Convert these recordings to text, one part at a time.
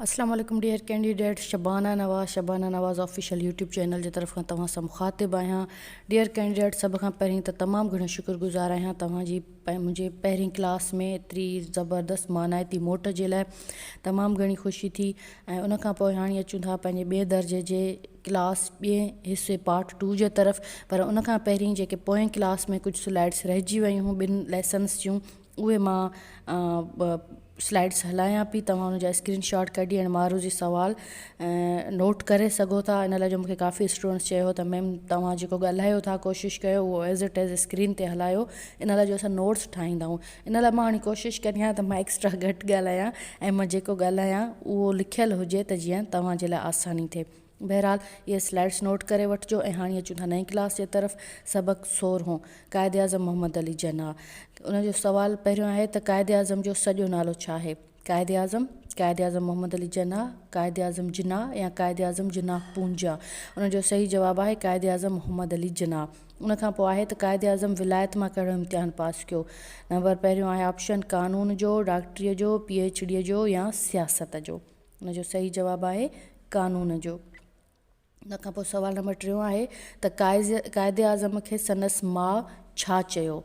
اسلام عليڪم dear candidate Shabana Nawaz Shabana Nawaz official YouTube channel جي طرف کان توهان سان مخاطب آهيان ڊيئر ڪينڊيڊيٽ سڀ کان پهرين ته تمام گهڻو شڪر گذار آهيان توهان جي منهنجي پهرين ڪلاس ۾ ايتري زبردست مانائتي موٽ جي لاء تمام گهڻي خوشي ٿي ۽ ان کان پوء هاڻي اچون ٿا پنهنجي ٻئي درجي جي ڪلاس ٻئي حصي پارٽ ٽو جي طرف پر ان کان پهرين جيڪي پوئين ڪلاس ۾ ڪجهه سلائيڊس رهجي ويون هيون ٻن ليسنس جون اهي مان سلائيڊس هلايان پئي توهان ان جا اسڪرين شاٽ ڪڍي ۽ معروضي سوال نوٽ ڪري سگهو ٿا ان لاء جو مونکي ڪافي اسٽوڊنٽس چيو هو ته ميم توهان جيڪو ڳالهايو ٿا ڪوشش ڪيو اهو ايز it is screen تي هلايو ان لاء جو اسان نوٽس ٺاهيندا آهيون ان لاء مان هاڻي ڪوشش ڪندي آهيان ته مان ايڪسٽرا گهٽ ڳالهايان ۽ مان جيڪو ڳالهايان اهو لکيل هجي ته جيئن توهان جي لاء آساني ٿئي بهرحال اهي سلائيڊس نوٽ ڪري وٺجو ۽ هاڻي اچون ٿا نئين ڪلاس جي طرف سبق سورهون قائد اعظم محمد علي جناح ان جو سوال پهريون آهي ته قائد اعظم جو سڄو نالو ڇا آهي؟ قائد اعظم، قائد اعظم محمد علي جناح، قائد اعظم جناح يا قائد اعظم جناح پونجا؟ ان جو صحيح جواب آهي قائد اعظم محمد علي جناح. ان کان پوء آهي ته قائد اعظم ولايت مان ڪهڙو امتحان پاس ڪيو؟ نمبر پهريون آهي آپشن قانون جو، ڊاڪٽريء جو، پي ايڇ ڊيء جو يا سياست جو. ان جو صحيح جواب آهي قانون جو. ان کان پوء سوال نمبر ٽيون آهي ته قائد اعظم کي سندس ماء ڇا چيو؟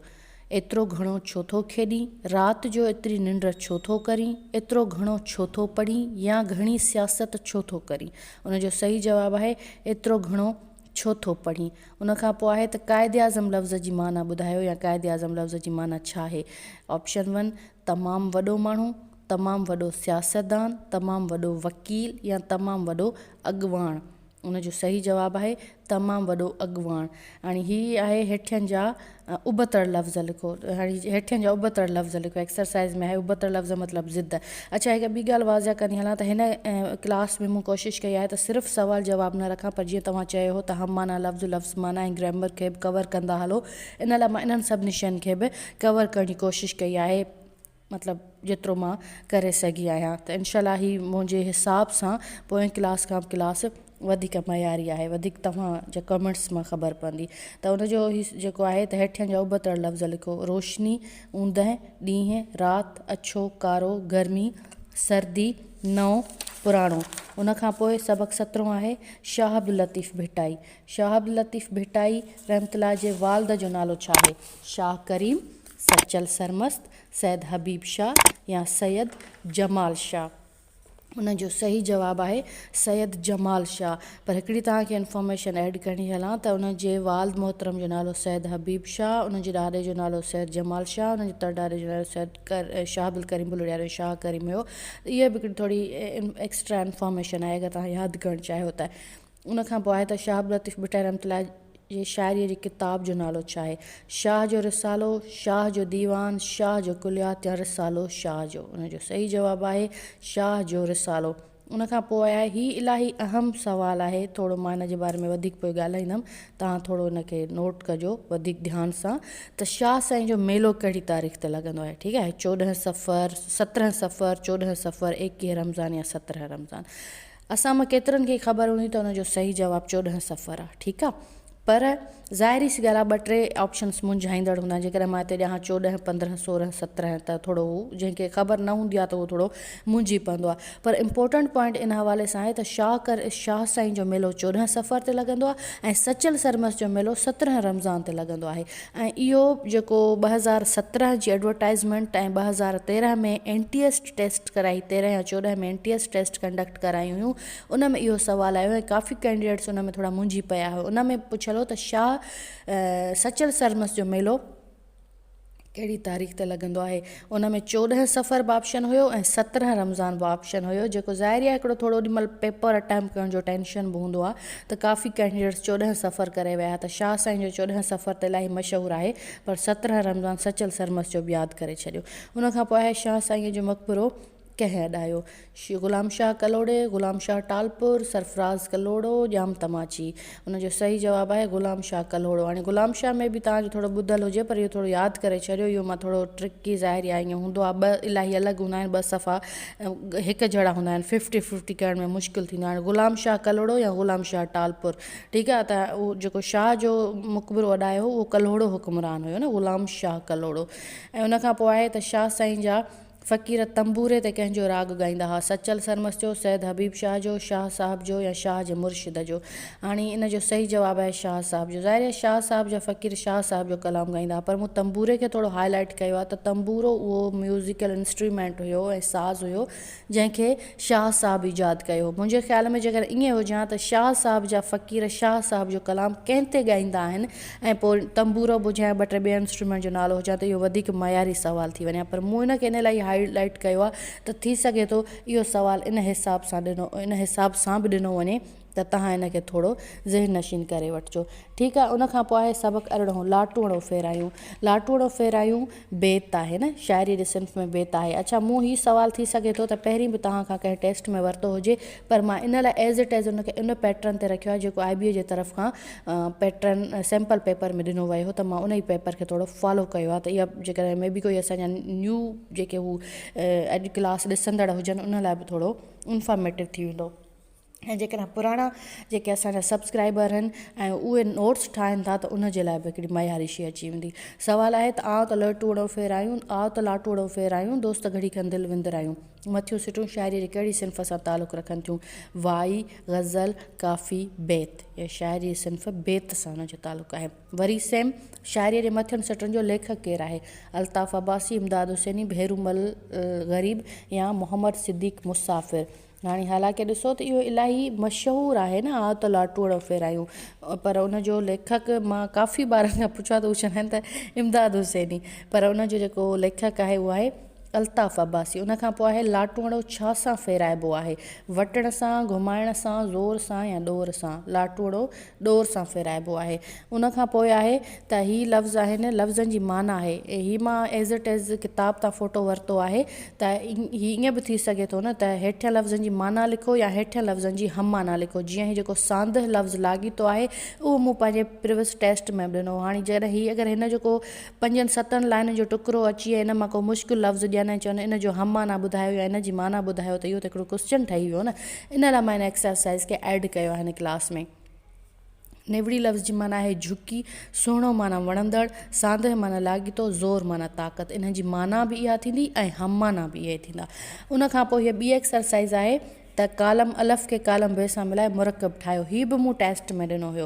ايترو گهڻو ڇو ٿو کيڏين؟ رات جو ايتري ننڊ ڇو ٿو ڪرين؟ ايترو گهڻو ڇو ٿو پڙهين؟ يا گهڻي سياست ڇو ٿو ڪرين؟ ان جو صحيح جواب آهي ايترو گهڻو ڇو ٿو پڙهين؟ ان کان پوء آهي ته قائد اعظم لفظ جي معنيٰ ٻڌايو يا قائد اعظم لفظ جي معنيٰ ڇا آهي؟ آپشن ون تمام وڏو ماڻهو، تمام وڏو سياستدان، تمام وڏو وڪيل يا تمام وڏو اڳواڻ؟ ان جو صحيح جواب آهي تمام وڏو اڳواڻ. هاڻي هي آهي هيٺين جا ابتڙ لفظ لکو. هاڻي هيٺين جا ابتڙ لفظ لکو. ايڪسرسائز ۾ آهي ابتڙ لفظ مطلب ضد. اڇا هڪ ٻي ڳالهه واضح ڪندي هلان ته هن ڪلاس ۾ مون ڪوشش ڪئي آهي ته صرف سوال جواب نه رکان پر جيئن توهان چيو هو ته هم معنيٰ لفظ، لفظ معنيٰ ۽ گرامر کي به ڪور ڪندا هلو ان لاء مان انهن سڀني شين کي به ڪور ڪرڻ جي ڪوشش ڪئي آهي. مطلب جيترو مان ڪري سگهي آهيان ته انشاء الله هي منهنجي حساب سان پوئين ڪلاس کان به ڪلاس وڌيڪ معياري آهي وڌيڪ توهان جي ڪمينٽس مان خبر پوندي ته ان جو هي جيڪو آهي ته هيٺين جا ابتڙ لفظ لکو روشني اوندهه ڏينهن رات اڇو ڪارو گرمي سردي نئون پراڻو ان کان پوء سبق سترهون آهي شاهه عبداللطيف ڀٽائي شاهه عبداللطيف ڀٽائي رحمت الله جي والد جو نالو ڇا آهي شاهه ڪريم سچل سرمست، سيد حبيب شاهه يا سيد جمال شاهه؟ ان جو صحيح جواب آهي سيد جمال شاهه. پر هڪڙي توهان کي انفارميشن ايڊ ڪرڻي هلان ته ان جي والد محترم جو نالو سيد حبيب شاهه، ان جي ڏاڏي جو نالو سيد جمال شاهه، ان جي تڙ ڏاڏي جو نالو سيد شاهه عبدالڪريم بلڙيارو شاهه ڪريم هيو. اها به هڪڙي ٿوري ايڪسٽرا انفارميشن آهي اگر توهان ياد ڪرڻ چاهيو ته. ان کان پوء آهي ته شاهه عبداللطيف ڀٽائي رحمة الله جي شاعريء جي ڪتاب جو نالو ڇا آهي؟ شاهه جو رسالو، شاهه جو ديوان، شاهه جو ڪليات يا رسالو شاهه جو؟ ان جو صحيح جواب آهي شاهه جو رسالو. ان کان پوء آهي هي الاهي اهم سوال آهي ٿورو مان ان جي باري ۾ وڌيڪ پوء ڳالهائيندم توهان ٿورو ان کي نوٽ ڪجو وڌيڪ ڌيان سان ته شاهه سائين جو ميلو ڪهڙي تاريخ تي لڳندو آهي ٺيڪ آهي 14 صفر 17 صفر 14 صفر 21 رمضان يا 17 رمضان اسان مان ڪيترن کي خبر هوندي ته ان جو صحيح جواب 14 صفر آ ٺيڪ آ پر ظاهري سي ڳالهه آ ٻه ٽي آپشنس منجهائيندڙ هوندا آهن جيڪڏهن مان هتي ڏيان ها 14 15 16 17 ته ٿورو هو جنهن کي خبر نه هوندي آ ته اهو ٿورو منجهي پوندو آ پر امپورٽنٽ پوائنٽ ان حوالي سان آهي ته شاهه ڪر شاهه سائين جو ميلو 14 صفر تي لڳندو آ ۽ سچل سرمست جو ميلو 17 رمضان تي لڳندو آهي ۽ اهو جيڪو 2017 جي advertisement ۽ 2013 ۾ N T S test ڪرائي 13 يا 14 ۾ N T S test conduct ڪرايون هيون ان ۾ اهو سوال آيو ۽ ڪافي ڪينڊيڊيٽس ان ۾ ٿورا منجهي پيا هيا ان ۾ پڇيل هو ته شاهه سچل سرمست جو ميلو ڪهڙي تاريخ تي لڳندو آهي ان ۾ 14 صفر به آپشن هيو ۽ 17 رمضان به آپشن هيو جيڪو ظاهري آهي هڪڙو ٿورو اوڏي مهل پيپر اٽيمپ ڪرڻ جو ٽينشن به هوندو آهي ته ڪافي ڪينڊيڊيٽس 14 صفر ڪري ويا ته شاهه سائين جو 14 صفر ته الاهي مشهور آهي پر 17 رمضان سچل سرمست جو به ياد ڪري ڇڏيو ان کان پوء آهي شاهه سائينء جو مقبرو ڪنهن اڏايو؟ غلام شاهه ڪلهوڙي، غلام شاهه ٽالپر، سرفراز ڪلهوڙو، ڄام تماچي. ان جو صحيح جواب آهي غلام شاهه ڪلهوڙو. هاڻي غلام شاهه ۾ به توهان جو ٿورو ٻڌل هجي پر اهو ٿورو ياد ڪري ڇڏيو اهو مان ٿورو ٽرڪي ظاهر يا ائين هوندو آهي ٻه الاهي الڳ هوندا آهن ٻه صفا هڪ جهڙا هوندا آهن ففٽي ففٽي ڪرڻ ۾ مشڪل ٿيندو آهي هاڻي غلام شاهه ڪلهوڙو يا غلام شاهه ٽالپر ٺيڪ آهي ته اهو جيڪو شاهه جو مقبرو اڏايو هو اهو ڪلهوڙو حڪمران هيو نه غلام شاهه ڪلهوڙو. ۽ ان کان پوء آهي ته شاهه سائين جا فقير تنبوري تي ڪنهن جو راڳ ڳائيندا هئا؟ سچل سرمست جو، سيد حبيب شاهه جو، شاهه صاحب جو يا شاهه جي مرشد جو؟ هاڻي ان جو صحيح جواب آهي شاهه صاحب جو. ظاهر آهي شاهه صاحب جا فقير شاهه صاحب جو ڪلام ڳائيندا هئا پر مون تنبوري کي ٿورو هاء لائيٽ ڪيو آهي ته تنبورو اهو ميوزيڪل انسٽريمينٽ هيو ۽ ساز هيو جنهن کي شاهه صاحب ايجاد ڪيو هو. منهنجي خيال ۾ جيڪڏهن ائين هجي ها ته شاهه صاحب جا فقير شاهه صاحب جو ڪلام ڪنهن تي ڳائيندا آهن ۽ پوء تنبورو به هجي ها يا ٻه ٽي ٻين انسٽرومينٽ جو نالو هجي ها ته اهو وڌيڪ معياري سوال ٿي وڃي ها پر مون ان کي ان لاء ئي هائي لائيٽ ڪيو آهي ته ٿي سگهي ٿو اهو سوال ان حساب سان ڏنو ان حساب سان به ڏنو وڃي ته توهان ان کي ٿورو ذهن نشين ڪري وٺجو. ٺيڪ آهي ان کان پوء آهي سبق ارڙهون لاٽوئڻو ڦيرايون. لاٽوئڻو ڦيرايون بيت آهي نه شاعري جي صنف ۾ بيت آهي. اڇا مون هي سوال ٿي سگهي ٿو ته پهرين به توهان کان ڪنهن ٽيسٽ ۾ ورتو هجي پر مان ان لاء ايز it از ان کي ان پيٽرن تي رکيو آهي جيڪو آء بي اي جي طرف کان پيٽرن سيمپل پيپر ۾ ڏنو ويو هو ته مان ان ئي پيپر کي ٿورو فالو ڪيو آهي ته اها جيڪڏهن مي بي ڪوئي اسان جا نيو جيڪي هو اڄ ڪلاس ڏسندڙ هجن ان لاء به ٿورو انفارميٽو ٿي ويندو. ۽ جيڪڏهن پراڻا جيڪي اسان جا سبسڪرائبر آهن ۽ اهي نوٽس ٺاهن ٿا ته ان جي لاء به هڪڙي معياري شي اچي ويندي. سوال آهي ته آء ته لٽوڙو ڦيرايون، آء ته لاٽوڙو ڦيرايون، دوست گهڙي کن دل وندرايون. مٿيون سٽون شاعريء جي ڪهڙي صنف سان تعلق رکن ٿيون؟ وائي، غزل، ڪافي، بيت. يا شاعريء جي صنف بيت سان ان جو تعلق آهي. وري سيم شاعريء جي مٿين سٽن جو ليکڪ ڪير آهي؟ الطاف عباسي، امداد حسيني، ڀيرومل غريب يا محمد صديق مسافر. هاڻي حالانڪه ڏسو ته اهو الاهي مشهور آهي نه آء ته لاٽوئڙو ڦيرايون پر ان جو ليکڪ مان ڪافي ٻارن کان پڇيو آهي ته هو چوندا آهن ته امداد حسيني پر ان جو جيڪو ليکڪ آهي اهو آهي الطاف عباسي ان کان پوء آهي لاٽوئڙو ڇا سان ڦيرائبو آهي وٽڻ سان گهمائڻ سان زور سان يا ڏور سان لاٽوئڙو ڏور سان ڦيرائبو آهي. ان کان پوء آهي ته هي لفظ آهن لفظن جي معنيٰ آهي. هي مان ايز it is ڪتاب تان فوٽو ورتو آهي ته هي ائين به ٿي سگهي ٿو نه ته هيٺين لفظن جي معنيٰ لکو يا هيٺين لفظن جي هم معنيٰ لکو جيئن هي جيڪو ساندهه لفظ لاڳيتو آهي اهو مون پنهنجي پريويس ٽيسٽ ۾ به ڏنو هو. هاڻي جيڪڏهن هي اگر هن جو ڪو پنجن ستن لائنن جو ٽڪرو اچي ۽ ان مان ڪو مشڪل لفظ ڏين ۽ چون ان جو هم معنيٰ ٻڌايو يا ان جي معنيٰ ٻڌايو ته اهو ته هڪڙو ڪوسچن ٺهي ويو نه ان لاء مان هن ايڪسرسائز کي ايڊ ڪيو آهي هن ڪلاس ۾. نوڙي لفظ جي معنيٰ آهي جهڪي، سهڻو معنيٰ وڻندڙ، ساندهه معنيٰ لاڳيتو، زور معنيٰ طاقت. انهن جي معنيٰ به اها ٿيندي ۽ هم معنيٰ به اهي ٿيندا. ان کان پوء هيء ٻي ايڪسرسائيز آهي ته ڪالم الف کي ڪالم بي سان ملائي مرڪب ٺاهيو. هي به مون ٽيسٽ ۾ ڏنو هيو.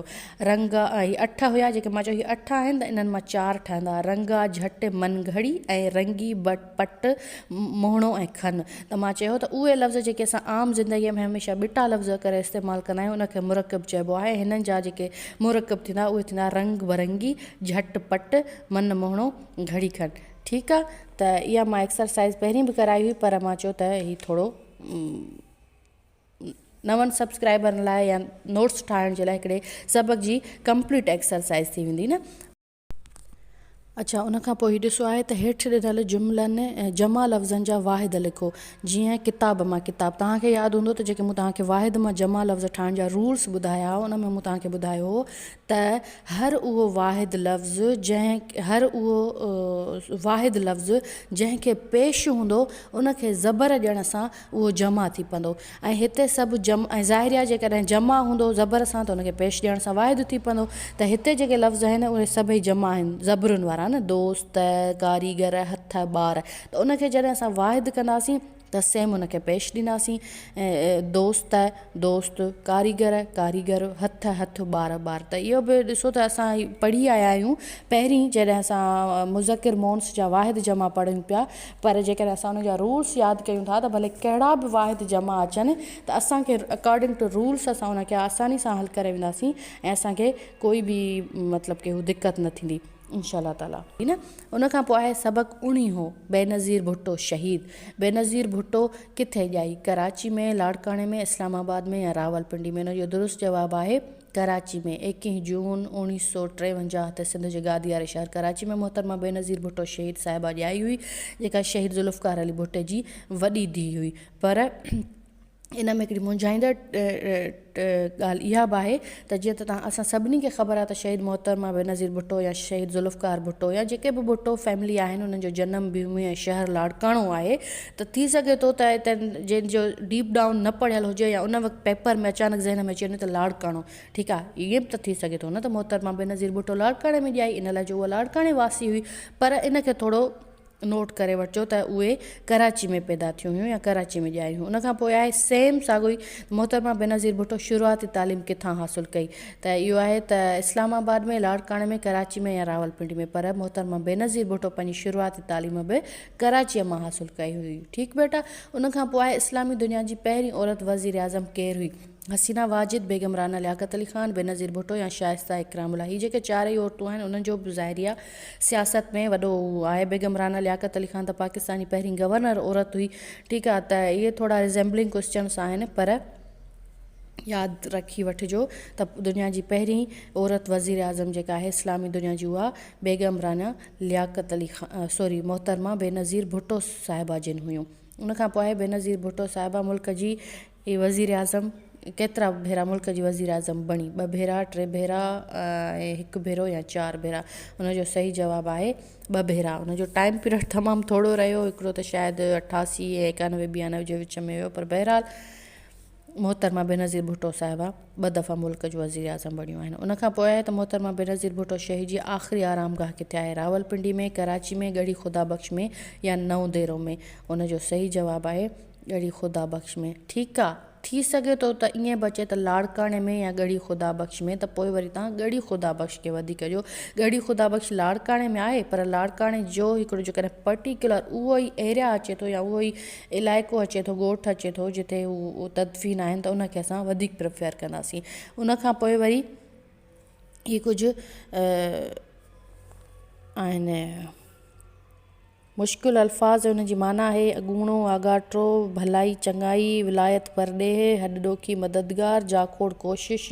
رنگا، هي اٺ هيا جيڪي مان چيو هي اٺ آهن ته انهن مان چار ٺهندا. رنگا، جهٽ، من گهڙي ۽ رنگي، پٽ، مهڻو ۽ کن ته مان چيو ته اهي لفظ جيڪي اسان عام زندگيء ۾ هميشه ٻٽا لفظ ڪري استعمال ڪندا آهيون ان کي مرڪب چئبو آهي. هنن جا جيڪي مرڪب ٿيندا اهي ٿيندا رنگ برنگي، جهٽ پٽ، من مهڻو، گهڙي کن. ٺيڪ آ ته اها مان ايڪسرسائيز پهرين به ڪرائي هئي پر مان چيو ته هي ٿورو نون سبسڪرائبرن لاء يا نوٽس ٺاهڻ جي لاء هڪڙي سبق جي ڪمپليٽ ايڪسرسائيز ٿي ويندي نه. اڇا ان کان پوء هي ڏسو آهي ته هيٺ ڏنل جملن جمع لفظن جا واحد لکو جيئن ڪتاب مان ڪتاب توهان کي ياد هوندو ته جيڪي مون توهان کي واحد مان جمع لفظ ٺاهڻ جا رولس ٻڌايا هئا ان ۾ مون توهان کي ٻڌايو هو ته هر اهو واحد لفظ جنهن هر اهو واحد لفظ جنهن کي پيش هوندو ان کي زبر ڏيڻ سان اهو جمع ٿي پوندو ۽ هتي سڀ جمع ۽ ظاهري آهي جيڪڏهن جمع هوندو زبر سان ته ان کي پيش ڏيڻ سان واحد ٿي پوندو ته هتي جيڪي لفظ آهن اهي سڀئي جمع آهن زبرن وارا نه دوست، ڪاريگر، هٿ، ٻار ته ان کي جڏهن اسان واحد ڪنداسين ته سيم ان کي پيش ڏينداسين دوست، دوست، ڪاريگر، ڪاريگر، هٿ، هٿ، ٻار، ٻار ته اهو به ڏسو ته اسان پڙهي آيا آهيون پهرين جڏهن اسان مذڪر مونث جا واحد جمع پڙهيون پيا پر جيڪڏهن اسان ان جا رولس ياد ڪيون ٿا ته ڀلي ڪهڙا به واحد جمع اچن ته اسان کي اڪارڊنگ ٽو رولس اسان ان کي آساني سان حل ڪري وينداسين ۽ اسان کي ڪوئي به مطلب ڪي هو دقت نه ٿيندي انشاء الله تعالي نه ان کان پوء آهي سبق اڻيهون بينظير ڀٽو شهيد بينظير ڀٽو ڪٿي ڄائي ڪراچي ۾ لاڙڪاڻي ۾ اسلام آباد ۾ يا راولپنڊي ۾ ان جو درست جواب آهي ڪراچي ۾ ايڪيهه جون اوڻيهه سو ٽيونجاهه تي سنڌ جي گادي واري شهر ڪراچي ۾ محترمه بينظير ڀٽو شهيد صاحبه ڄائي هئي، جيڪا شهيد ذوالفقار علي ڀٽي جي وڏي ڌيء هئي. پر ان ۾ هڪڙي منجهائيندڙ ڳالهه اها به آهي ته جيئن ته توهان اسان سڀني کي خبر آهي ته شهيد محترمه بينظير ڀٽو يا شهيد ذوالفقار ڀٽو يا جيڪي به ڀٽو فيملي آهن انهن جو جنم ڀومي ۽ شهر لاڙڪاڻو آهي ته ٿي سگهي ٿو ته هتي جنهن جو ڊيپ ڊائون نه پڙهيل هجي يا ان وقت پيپر ۾ اچانڪ ذهن ۾ اچي وڃي ته لاڙڪاڻو ٺيڪ آهي ائين به ته ٿي سگهي ٿو نه ته محترمه بينظير ڀٽو لاڙڪاڻي ۾ ڄائي ان لاء جو اها لاڙڪاڻي واسي هئي پر ان کي ٿورو نوٽ ڪري وٺجو ته اهي ڪراچي ۾ پيدا ٿيون هيون يا ڪراچي ۾ ڄايون هيون. ان کان پوء آهي سيم ساڳيو ئي محترمه بينظير ڀٽو شروعاتي تعليم ڪٿان حاصل ڪئي ته اهو آهي ته اسلام آباد ۾، لاڙڪاڻي ۾، ڪراچي ۾ يا راولپنڊي ۾ پر محترمه بينظير ڀٽو پنهنجي شروعاتي تعليم به ڪراچيء مان حاصل ڪئي هئي. ٺيڪ بيٽا ان کان پوء آهي اسلامي دنيا جي پهرين عورت وزيراعظم ڪير هئي؟ حسينه واجد، بيگم رانا لياقت علي خان، بينظير ڀٽو يا شائسته اڪرام الله. هي جيڪي چارئي عورتون آهن انهن جو به ظاهري آهي سياست ۾ وڏو هو آهي. بيگم رانا لياقت علي خان ته پاڪستان جي پهرين گورنر عورت هئي. ٺيڪ آهي ته اهي ٿورا ريزيمبلنگ ڪوئسچنس آهن پر ياد رکي وٺجو ته دنيا جي پهرين عورت وزيراعظم جيڪا آهي اسلامي دنيا جي اها بيگم رانا لياقت علي خان سوري محترمه بينظير ڀٽو صاحبه جن هيون. ان کان پوء آهي بينظير ڀٽو صاحبه ملڪ جي هي وزيراعظم ڪيترا ڀيرا ملڪ جي وزيراعظم بڻي؟ ٻه ڀيرا، ٽي ڀيرا ۽ هڪ ڀيرو يا چار ڀيرا؟ ان جو صحيح جواب آهي ٻه ڀيرا. ان جو ٽائيم پيريڊ تمام ٿورو رهيو، هڪڙو ته شايد 88 ۽ 91 92 جي وچ ۾ هيو پر بهرحال محترمه بينظير ڀٽو صاحبه ٻه دفعا ملڪ جون وزيراعظم بڻيون آهن. ان کان پوء آهي ته محترمه بينظير ڀٽو شهيد جي آخري آرامگاهه ڪٿي آهي؟ راولپنڊي ۾، ڪراچي ۾، ڳڙهي خدا بخش ۾ يا نئون ديرو ۾؟ ان جو صحيح جواب آهي ڳڙهي خدا بخش ۾. ٺيڪ آ. ٿي سگهي ٿو ته ائين به اچي ته لاڙڪاڻي ۾ يا ڳڙهي خدا بخش ۾ ته پوء وري توهان ڳڙهي خدا بخش کي وڌيڪ ڏيو. ڳڙهي خدا بخش لاڙڪاڻي ۾ آهي پر لاڙڪاڻي جو هڪڙو جيڪڏهن پرٽيڪيولر اهو ئي ايريا اچي ٿو يا اهو ئي علائقو اچي ٿو ڳوٺ اچي ٿو جتي هو تدفين آهن ته ان کي اسان وڌيڪ پريفر ڪنداسين. ان کان پوء وري هي ڪجهه آهن. مشڪل الفاظ ۽ انهن جي معنيٰ آهي، اڳوڻو، آڳاٽو، ڀلائي، چڱائي، ولايت، پرڏيهه، هڏ ڏوکي، مددگار، جاکوڙ، ڪوشش،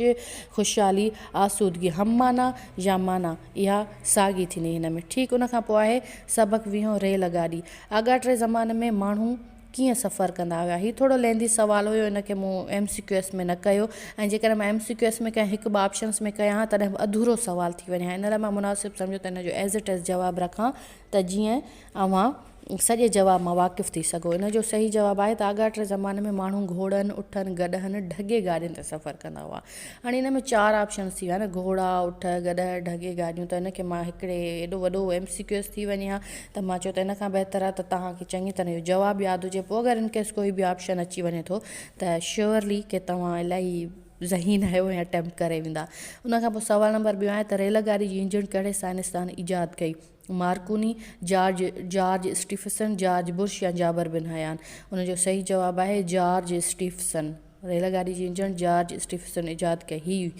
خوشحالي، آسودگي. هم معنيٰ يا معنيٰ اها ساڳي ٿيندي هن ۾. ٺيڪ ان کان پوء آهي سبق ويهون ريل گاڏي. آڳاٽي زماني ۾ ماڻهو ڪيئن سفر ڪندا هيا؟ هي ٿورو ليندي سوال هيو ان کي مون ايم سي ڪيو ايس ۾ نه ڪيو ۽ جيڪڏهن مان ايم سي ڪيو ايس ۾ ڪنهن هڪ ٻه آپشنس ۾ ڪيان ها تڏهن به اڌورو سوال ٿي وڃي ها ان لاء مان مناسب سمجهيو ته ان جو ايز it از جواب رکان ته جيئن اوهان سڄي جواب مان واقف ٿي سگهو. ان جو صحيح جواب آهي ته آڳاٽي زماني ۾ ماڻهو گهوڙن، اٺن، گڏهن، ڍڳي گاڏين تي سفر ڪندا هئا. هاڻي ان ۾ چار آپشنس ٿي ويا نه گهوڙا، اٺ، گڏهه، ڍڳي گاڏيون ته ان کي مان هڪڙي ايڏو وڏو ايم سي ڪيو ايس ٿي وڃي ها ته مان چيو ته ان کان بهتر آهي ته توهان کي چڱي طرح اهو جواب ياد هجي پوء اگر ان ڪيس ڪوئي به آپشن اچي وڃي ٿو ته شيورلي ڪي توهان الاهي ذهين آهيو ۽ اٽيمپٽ ڪري ويندا. ان کان پوء سوال نمبر ٻيو آهي ته ريل گاڏي جي انجڻ ڪهڙي سائنسدان ايجاد ڪئي؟ Marconi, George, George Stephenson, George Bush يا جابر بن حيان؟ ان جو صحيح جواب آهي جارج اسٽيفسن. ريل گاڏي جي انجڻ جارج اسٽيفسن ايجاد ڪئي هئي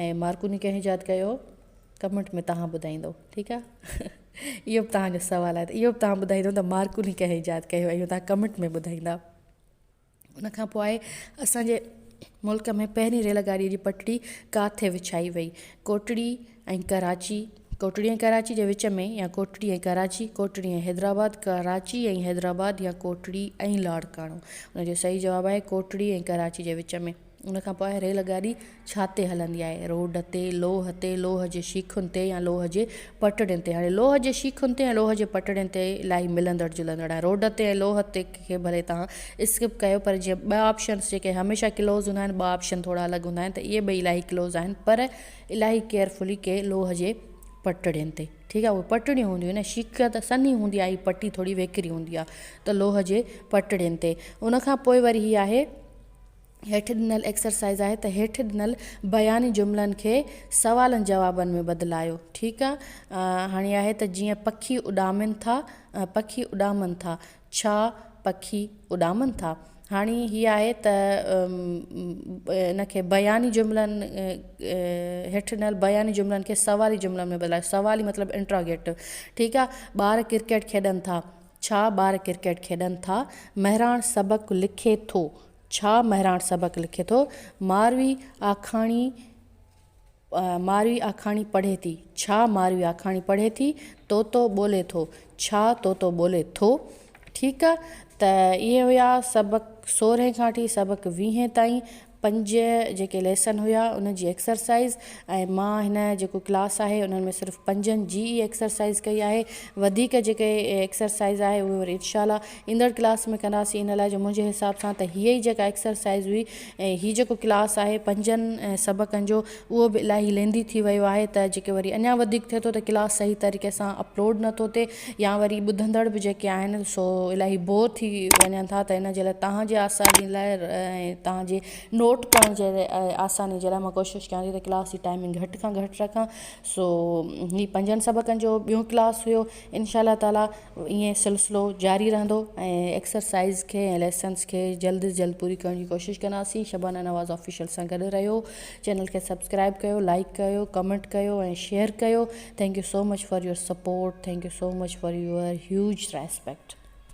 ۽ مارڪوني ڪنهن ايجاد ڪيو هو؟ ڪمينٽ ۾ توهان ٻڌائيندو ٺيڪ آهي اهو به توهان جو سوال آهي ته اهو به توهان ٻڌائيندو ته مارڪوني ڪنهن ايجاد ڪيو اهو توهان ڪمينٽ ۾ ٻڌائيندا. ان کان پوء اسان جي ملڪ ۾ پهرين ريل گاڏيء جي پٽڙي ڪاٿي وڇائي وئي؟ ڪوٽڙي ۽ ڪراچي، ڪوٽڙي ۽ ڪراچي جي وچ ۾ يا ڪوٽڙي ۽ ڪراچي، ڪوٽڙي ۽ حيدرآباد، ڪراچي ۽ حيدرآباد يا ڪوٽڙي ۽ لاڙڪاڻو؟ ان جو صحيح جواب آهي ڪوٽڙي ۽ ڪراچي جي وچ ۾. ان کان پوء ريل گاڏي ڇا تي هلندي آهي؟ روڊ تي، لوهه تي، لوهه جي شيخن تي يا لوهه جي پٽڙين تي؟ هاڻي لوهه جي شيخن تي ۽ لوهه جي پٽڙين تي الاهي ملندڙ جلندڙ آهي. روڊ تي ۽ لوهه تي کي ڀلي توهان اسڪپ ڪيو پر جيئن ٻه آپشنس جيڪي هميشه ڪلوز هوندا آهن ٻه آپشن ٿورا الڳ هوندا آهن ته اهي ٻئي الاهي ڪلوز آهن پر الاهي ڪيئرفلي ڪي لوهه جي پٽڙين تي ٺيڪ آهي اهي پٽڙيون هونديون آهن شيخ ته سنهي هوندي آهي پٽي ٿوري ويڪري هوندي آهي ته لوهه جي پٽڙين تي ان کان پوء وري هي آهي هيٺ ڏنل ايڪسرسائيز آهي ته هيٺ ڏنل بياني جملن کي سوالن جوابن ۾ بدلايو ٺيڪ آ هاڻي آهي ته جيئن پکي اڏامن ٿا پکي اڏامن ٿا ڇا پکي اڏامن ٿا هاڻي هي آهي ته ان کي بياني جملن هيٺ ڏنل بياني جملن کي سوالي جملن ۾ بدلايو سوالي مطلب انٽراگيٽو ٺيڪ آ ٻار ڪرڪيٽ کيڏن ٿا ڇا ٻار ڪرڪيٽ کيڏن ٿا مهراڻ سبق لکي ٿو ڇا مهراڻ سبق لکي ٿو؟ ماروي آکاڻي ماروي آکاڻي پڙهي ٿي. ڇا ماروي آکاڻي پڙهي ٿي؟ طوطو ٻولي ٿو. ڇا طوطو ٻولي ٿو؟ ٺيڪ آ ته اهي هيا سبق سورهين کان وٺي سبق ويهين تائين. پنج جيڪي ليسن هيا ان جي ايڪسرسائز ۽ مان هن جيڪو ڪلاس آهي انهن ۾ صرف پنجن جي ئي ايڪسرسائز ڪئي آهي وڌيڪ جيڪي ايڪسرسائز آهي اهي وري انشاء الله ايندڙ ڪلاس ۾ ڪنداسين ان لاء جو منهنجي حساب سان ته هيء ئي جيڪا ايڪسرسائز هئي ۽ هي جيڪو ڪلاس آهي پنجن سبقن جو اهو به الاهي ليندي ٿي ويو آهي ته جيڪي وري اڃا وڌيڪ ٿئي ٿو ته ڪلاس صحيح طريقي سان اپلوڊ نٿو ٿئي يا وري ٻڌندڙ به جيڪي آهن سو الاهي بور ٿي وڃن ٿا ته ان جي لاء توهان جي آساني لاء ۽ توهان جي نوٽ ڪرڻ جي آساني جي لاء مان ڪوشش ڪيان ٿي ته ڪلاس جي ٽائمنگ گهٽ کان گهٽ رکان سو هي پنجن سبقن جو ٻيون ڪلاس هيو انشاء الله تعالي ائين سلسلو جاري رهندو ۽ ايڪسرسائز کي ۽ ليسنس کي جلد از جلد پوري ڪرڻ جي ڪوشش ڪنداسين شبانه نواز آفيشل سان گڏ رهيو چينل کي سبسڪرائب ڪيو لائڪ ڪيو ڪمينٽ ڪيو ۽ شيئر ڪيو thank you so much for your support thank you so much for your huge respect.